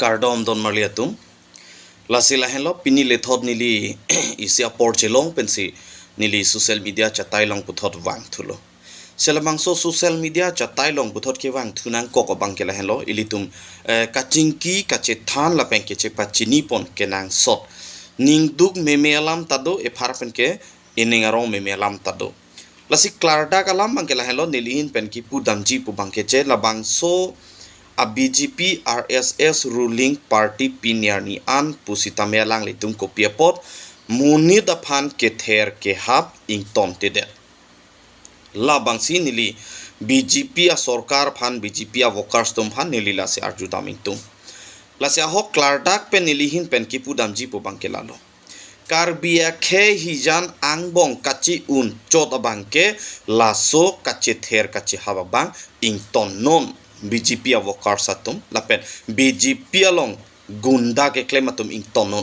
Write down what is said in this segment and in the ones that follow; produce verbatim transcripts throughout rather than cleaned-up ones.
Kardom don marli atum. Lasi lahenlo, pini lethot neli isi apor chelong pensi neli social media chatai along puthot vangthulo. Si labangso social media chatai along puthot kevangthu nangkok abang ke lahenlo, ilitum eh, kachingki kachethan lapen kechepachini pon kenangsot. Ningduk meme alam ta do, ephar pen ke ining arong meme alam ta do. Lasi klardak alam abang ke lahenlo, neli ahin pen kipudamji pu abang ke je labangso a B J P R S S ruling party pini arni an pusitame alanglitum kopi apot monit aphan kether kehap ingtontedet. Labangsi neli B J P asorkar aphan, B J P aworkers atum aphan neli lasi arjudam ingtung. Lasi ahok klardak pen neli ahin pen kipudamji pu abang ke lalo. Karbi akhei hijan angbong kachi-un chot abang ke laso kachether kachehap abang ingtonnon B J P aworkers atum lapen B J P along gunda keklem atum ingtonnon.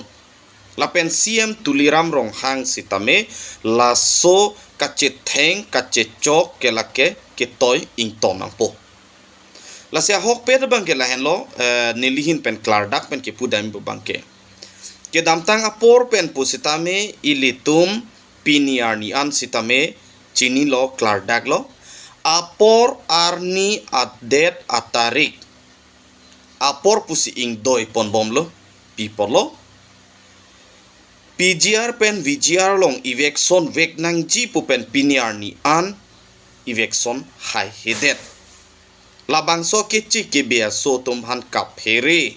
Lapen C M Tuliram Ronghang sitame laso kachetheng kachechok ke lake ketoi ington nangpo. Lasi ahokpet abang ke lahenlo, eh, neli ahin pen klardak pen kipudam pu abang ke. Kedamtang apor pen pusitame ilitum pini arni an sitame chinilo klardaklo. Apor, arni, adet, atarik. Apor pusi ingdoi ponbomlo, pi apotlo. P G R pen V G R along eviction vek nangji pu pen pini arni an eviction haihedet. Labangso kechi kebe aso atum aphan kaphere.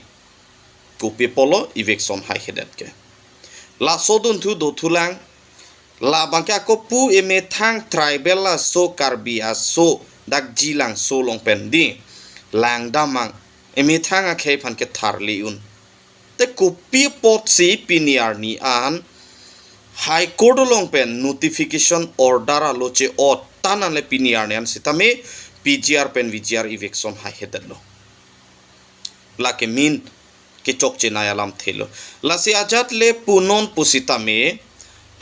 Kopi apotlo eviction haihedet ke. Laso dunthu dothulang. Labang ke ako pu emethang tribal aso, Karbi aso, dak Jilangso along pen di. Langdamnang emethang akhei aphan ketharli un. Te kopi apotsi pini arni an High Court along pen notification order aloche-ot tan anle pini arni an sitame P G R pen V G R eviction haihedetlo. Lake min kechokche nai alamthelo. Lasi ajat le punon pusitame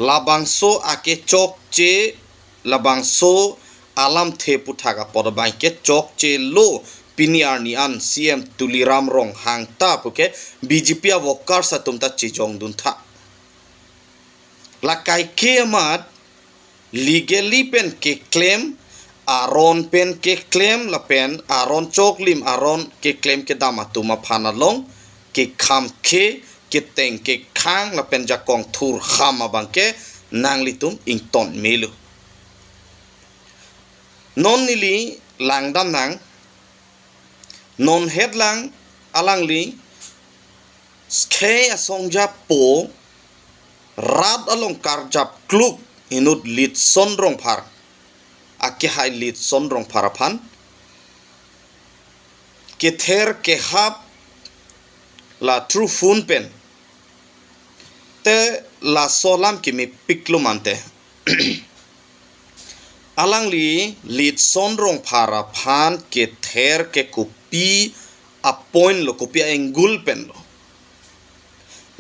labangso akechokche, labangso alamthe aputhak apot abang kechokchelo, pini arni an C M Tuliram Ronghang ta puke B J P aworkers atum ta chejongdun tha. La kaike amat legally pen keklem, aron pen keklem lapen aron choklim aron keklem kedam atum aphan along kekham ke, keteng kekhang lapen jakong thurkham abang ke nanglitum ington melo. Non neli langdamnang, non hetlang alangli skhei asong japo rat along karjap kluk inut Litson Rongphar, akehai Litson Rongphar aphan kether kehap la through phone pen. Te laso alam kemepiklo mante. Alangli Litson Rongphar aphan kether ke kopi apoint lo, kopi a-angle pen lo.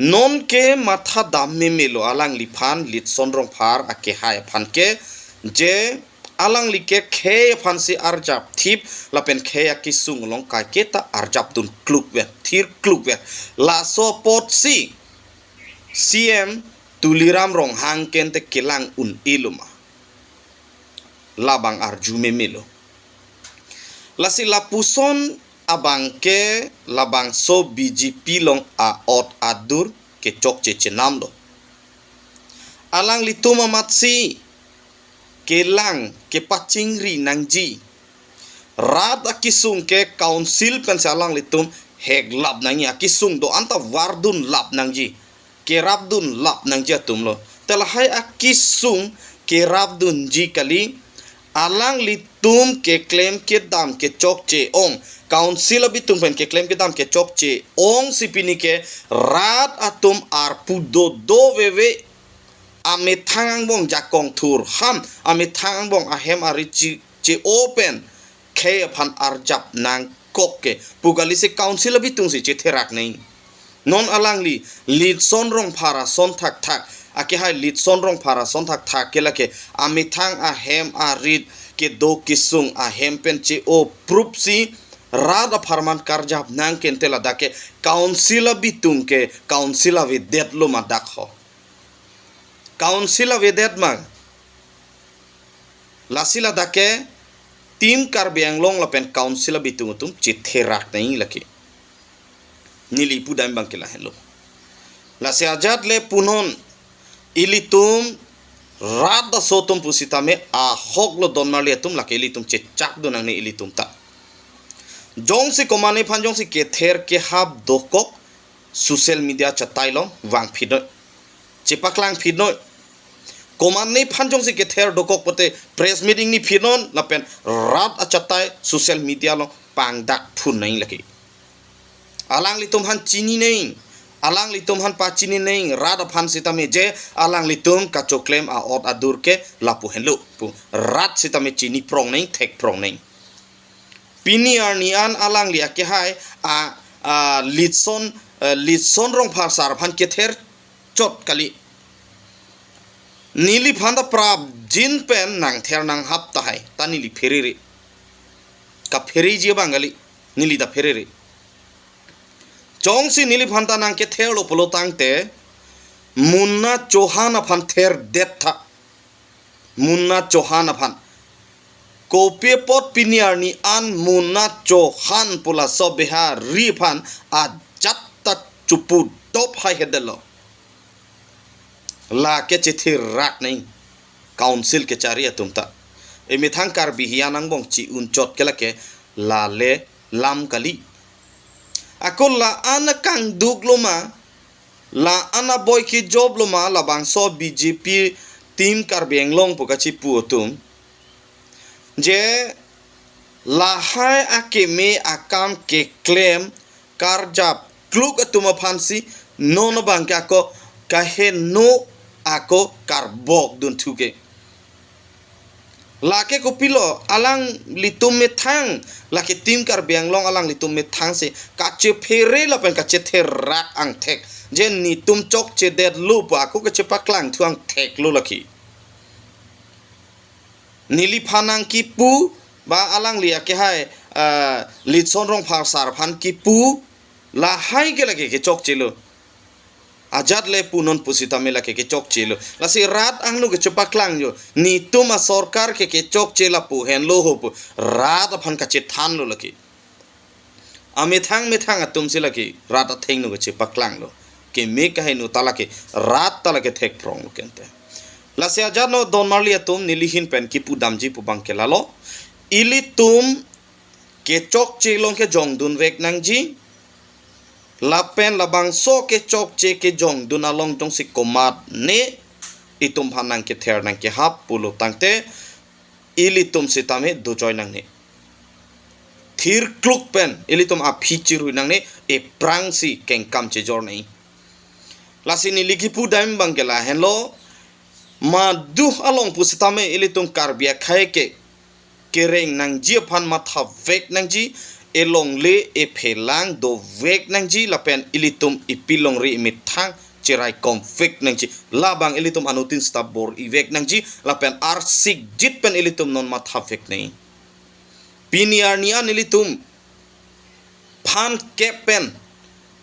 Non ke matha dam memelo alangliphan, Litson Rongphar akehai aphan ke, je alangli ke khei aphansi arjap thip lapen khei akesung along kaiketa arjapdun klukvet, thir klukvet. Laso apotsi C M Tuliram Ronghang ke ante kelang un-elo ma, labang arju memelo. Lasi lapuson abang ke labangso B J P along a-ot adur kechokche chenam lo. Alanglitum amatsi kelang kepachingri nangji. Rat akesung ke council pensi alanglitum heklap nangji, akesung do-an ta vardun lap nangji, kerapdun lap nangji atum lo. Te lahai akesung kerapdunji kali, alanglitum keklem kedam kechokche ong, council abitung pen keklem kedam kechokche ongsi pini ke rat atum arpu dodo veve, amethang angbong jakong thurkham, amethang angbong ahem arit chi che-o pen khei aphan arjap nangkok ke pu kalisi council abitungsi chetherak nangji. Non alangli Litson Rongphar ason thakthak, akehai Litson Rongphar ason thakthak ke lake amethang ahem arit kedo kesung ahem pen che-o prupsi rat apharman karjap nang kente ladak ke council abitung ke council avedetlo ma dak ho. Council avedet ma. Lasi ladak ke Team Karbi Anglong lapen council abitung atum chetherak nang lake. Neli pudam abang ke lahenlo. Lasi ajat le punon ilitum rat aso atum pusitame ahok lo donmarli atum lake ilitum chechak do nangne ilitum ta. Jongsi komatne aphan jongsi kether kehap dokok social media chatai long vang phit noi. Chepaklang phit noi. Komatne aphan jongsi kether dokok pote press meeting ni phit non lapen rat achatai social media long pangdak phun nang lake. Alanglitum aphan chini nang, alanglitum aphan pachini nang, rat aphan sitame je alanglitum kachoklem a-ot adur ke lapu henlo pu. Rat sitame chini prong nang, thek prong nang. Pini arni an alangli akehai a, a, Litson, a, Litson Rongphar sar aphan kether chot kali. Neliphan ta prapjin pen nangther nanghap tahai. Ta neli pherere. Kaphereji abang kali. Neli ta pherere. Jongsi neliphan ta nangketherlo pulo tangte Munna Chauhan aphan therdet tha. Munna Chauhan aphan. Kopi apot pini arni an Munna Chauhan pu laso Bihari aphan ajat ta chupudop hai hedetlo. Lake chetherak nang council kechari atum ta. Emethang Karbi hian angbong chi-un chot ke lake lale lam kali. Ako la-an akangduk lo ma, la-an aboi kejop lo ma, labangso B J P Team Karbi Anglong pu kachipu atum. Je lahai akeme akam keklem karjap kluk atum aphansi non abang ke ako kaheno ako karbok dunthu ke. Lake kopilo alanglitum methang, lake Team Karbi Anglong alanglitum methang si kachephere lapen kachetherak angthek. Je netum chokchedetlo pu ako kachepaklang thu angthek lo lake. Neliphan nangkipu ba alangli akehai, ah, Litson Rongphar sar aphan kipu lahai ke lake kechokchelo. Ajat le punon pusitame lake kechokchelo. Lasi rat angno kechepaklang jo. Netum asorkar ke kechokche lapu henlo ho pu. Rat aphan kachethanlo lake. Amethang methang atum si lake rat athengno kechepaklang lo. Keme kaheno ta lake rat ta lake thek prong lo kente. Lasi ajat no donmarli atum neli ahin pen kipudamji pu abang ke lalo. Ilitum kechokche along kejongdun vek nangji. Lapen labangso kechokche kejongdun along jongsi komatne itum aphan nangkether nangkehap pulo tangte ilitum sitame dojoi nangne. Thirkluk pen ilitum aphi chirhui nangne, eprangsi kengkam chejor nang. Lasi neli kipudam abang ke lahenlo, madu along pusitame ilitum Karbi akhei ke kereng nangji aphan matha vek nangji, elongle ephelang dovek nangji lapen ilitum ipilongri imethang cheraikom vek nangji. Labang ilitum anuttin sita bor-i vek nangji lapen arsikjit pen ilitum non matha vek nang. Pini arni an ilitum phan kep pen,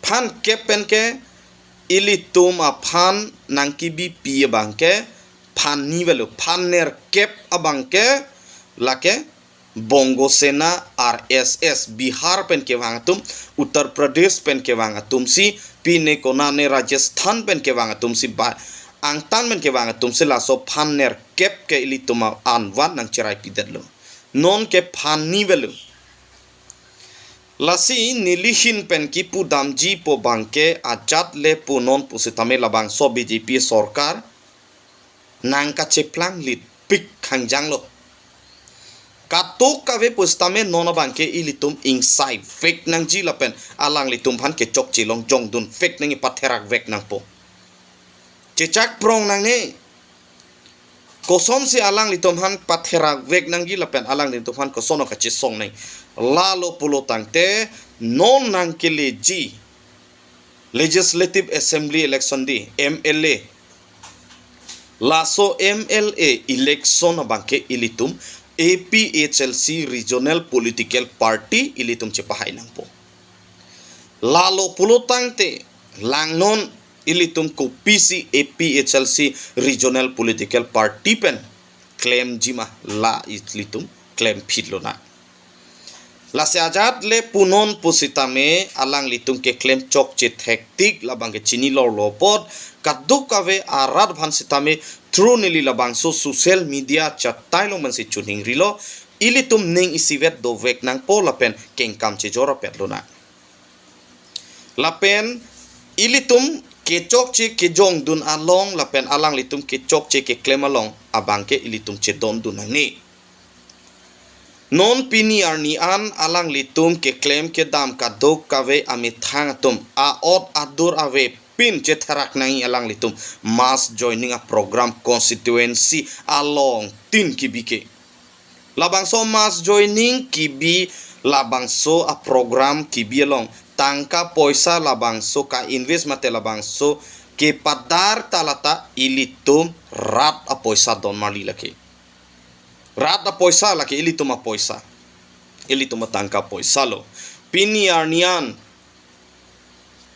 phan kep pen ke ilitum aphan nangkebipi abang ke phan ni avelo, phan nerkep abang ke lake Bongo Sena, R S S, Bihar pen kevang atum, Uttar Pradesh pen kevang atum si, pine konane Rajasthan pen kevang atum si ba, angtan pen kevang atum si laso phan nerkep ke ilitum anvan nangcherai pidetlo. Non ke phan ni avelo. Lasi neli ahin pen kipudamji pu abang ke ajat le punon pusitame labangso B J P sorkar nangkacheplanglitpik khangjang lo. Katok kave pusitame non abang ke ilitum ingsai vek nangji lapen alanglitum aphan kechokche along jongdun vek nangji, patherak vek nangpo. Chechak prong nangne. Kosonsi alanglitum aphan patherak vek nangji lapen alanglitum aphan koson kachesong nang. Lalo pulo tangte non nangkeleji Legislative Assembly election di, M L A. Laso M L A election abang ke ilitum A P H L C Regional Political Party ilitum chepahai nangpo. Lalo pulo tangte langnon ilitum kopisi A P H L C Regional Political Party pen klemji ma, la ilitum klem phit lonang. Lasi ajat le punon pusitame alanglitum keklem chokche thektik labang ke chini lorlo apot, kadokave arat aphan sitame through neli labangso social media chatai along pensi choningri lo, ilitum ning isivet dovek nangpo lapen kengkam chejor apet lonang. Lapen ilitum kechokche kejongdun along lapen alanglitum kechokche keklem along abang ke ilitum chedondun nangne. Non pini arni an alanglitum keklem kedam kadokave amethang atum a-ot adur avepin chetherak nangji alanglitum mass joining a-program constituency along tin kibi ke. Labangso mass joining kibi, labangso a-program kibi along tangka poisa labangso ka-invest mate labangso kepadar ta lata ilitum rat apoisa don marli lake. Rat apoisa lake, ilitum apoisa. Ilitum atangka poisa lo. Pini arni an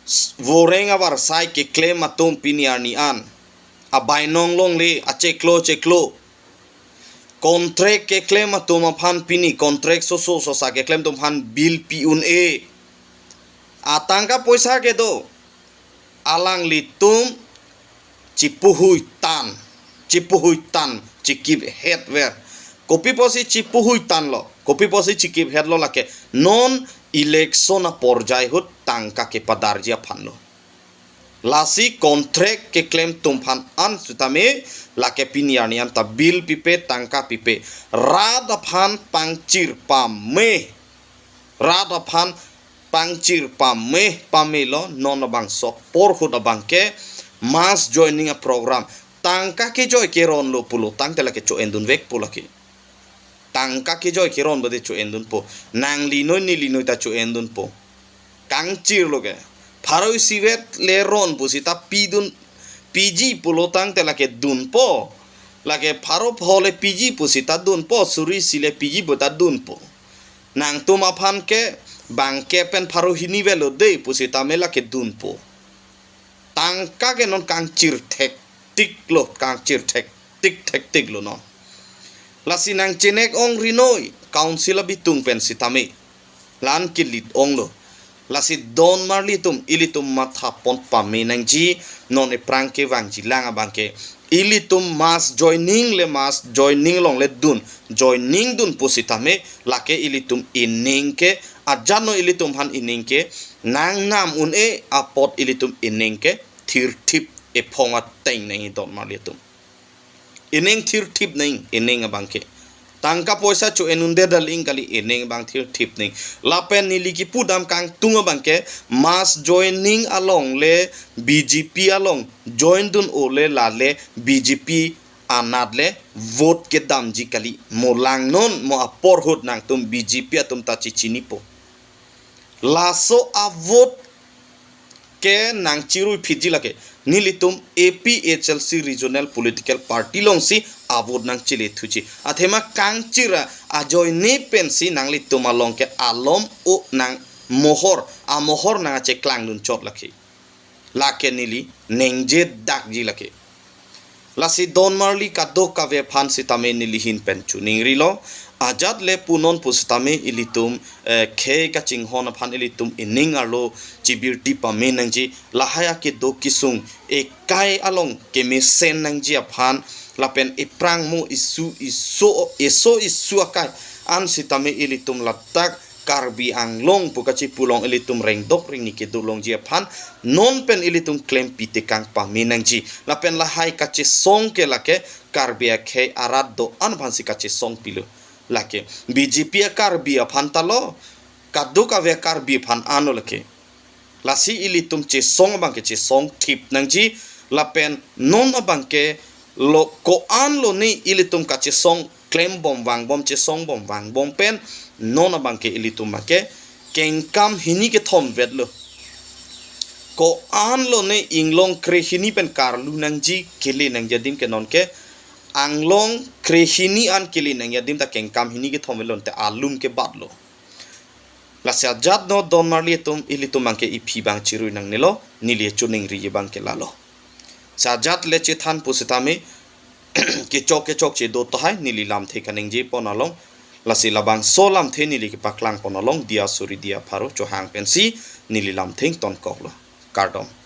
s-, voreng avarsai keklem atum pini arni an abainong longle, acheklo cheklo. Contract keklem atum aphan pini contract soso sosa keklem atum aphan bill pi un-e. Atangka poisa kedo, alanglitum chipuhui tan, chipuhui tan, chikip hetver. Kopi pusi chipuhui tan lo, kopi pusi chikip het lo lake, non election aporjai ahut tangka kepadarji aphan lo. Lasi contract keklem atum aphan an sitame lake pini arni an ta bill pipe, tangka pipe. Rat aphan pangchir pame. Rat aphan pangchir pame pame lo, non labangso apor ahut abang ke mass joining a-program. Tangka kejoi keron lo pulo tangte lake cho-endun vekpo lake. Tangka kejoi keron bade cho-endunpo. Nangli noi neli noi ta cho-endunpo. Kangchir lo ke. Pharo isivet le ron pusita pidun, piji pulo tangte lake dunpo. Lake pharo pho le piji pusita dunpo, suri isi le piji puta dunpo. Nangtum aphan ke bangke pen pharo hini velo de pusitame lake dunpo. Tangka ke non kangchir thektik lo, kangchir thektik thektik lo non. Lasi nangchenek ongri noi, council abitung pen sitame. La-an kelit onglo. Lasi don marli atum, ilitum mathapon pame nangji, non ephrang kevangji lang abang ke. Ilitum mass joining le mass joining along le dun. Joining dun pusitame, lake ilitum ining ke, ajat no ilitum aphan ining ke, nangnam un-e apot ilitum ining ke, thirthip ephong ateng nangji don marli atum. Ining thirthip nang, ining abang ke. Tangka poisa cho-en un'edet aling kali, ining abang thirthip nang. Lapen neli kipudam kangtung abang ke, mass joining along le B J P along join dun-o le lale B J P anat le vote kedamji kali. Mo langnon mo apor ahut nangtum B J P atum ta chichinipo. Laso a-vote ke nangchirui phitji lake. Nelitum A P H L C Regional Political Party alongsi a-vote nangchile thuji. Athema kangchir ajoine pensi nanglitum along ke alom o nang mohor, amohor nangcheklangdun chot lake. Lake neli ningje dakji lake. Lasi don marli kadokave aphan sitame neli ahin pen choningrilo. Ajat le punon pusitame ilitum, eh, khei kachinghon aphan ilitum ining arlo chibirti pame nangji. Lahai akedo kesung ekai along kemesen nangji aphan lapen ephrang mo isu iso, eso isu akai an sitame ilitum ladak Karbi Anglong pu kachipu along ilitum rengdok rengni kedo longji aphan non pen ilitum klem pitekang pame nangji. Lapen lahai kachesong ke lake Karbi akhei arat do-an aphansi kachesong pilo. Lake B J P a-Karbi aphan ta lo, kadokave a-Karbi aphan anlo lake. Lasi ilitum chesong abang ke chesong thip nangji, lapen non abang ke lo ko-an lone ilitum kachesong klembom vangbom chesongbom vangbom pen non abang ke ilitum abang ke kengkam hini kethom vetlo. Ko-an lone inglong kre hini pen karlu nangji kele nangji adim ke non ke Anglong krehini an kele nangji adim ta kengkam hini kethom velon te alum kebatlo. Lasi ajat no don marli atum, ilitum abang ke iphi abang chirui nangnelo, neli choningri abang ke lalo. Si ajat le chethan pusitame kechok kechokche do tahai neli lamthe kaningje pon along. Lasi labangso lamthe neli kepaklang pon along diya suri diya pharo chohang pensi neli lamthe ingtonkoklo. Kardom.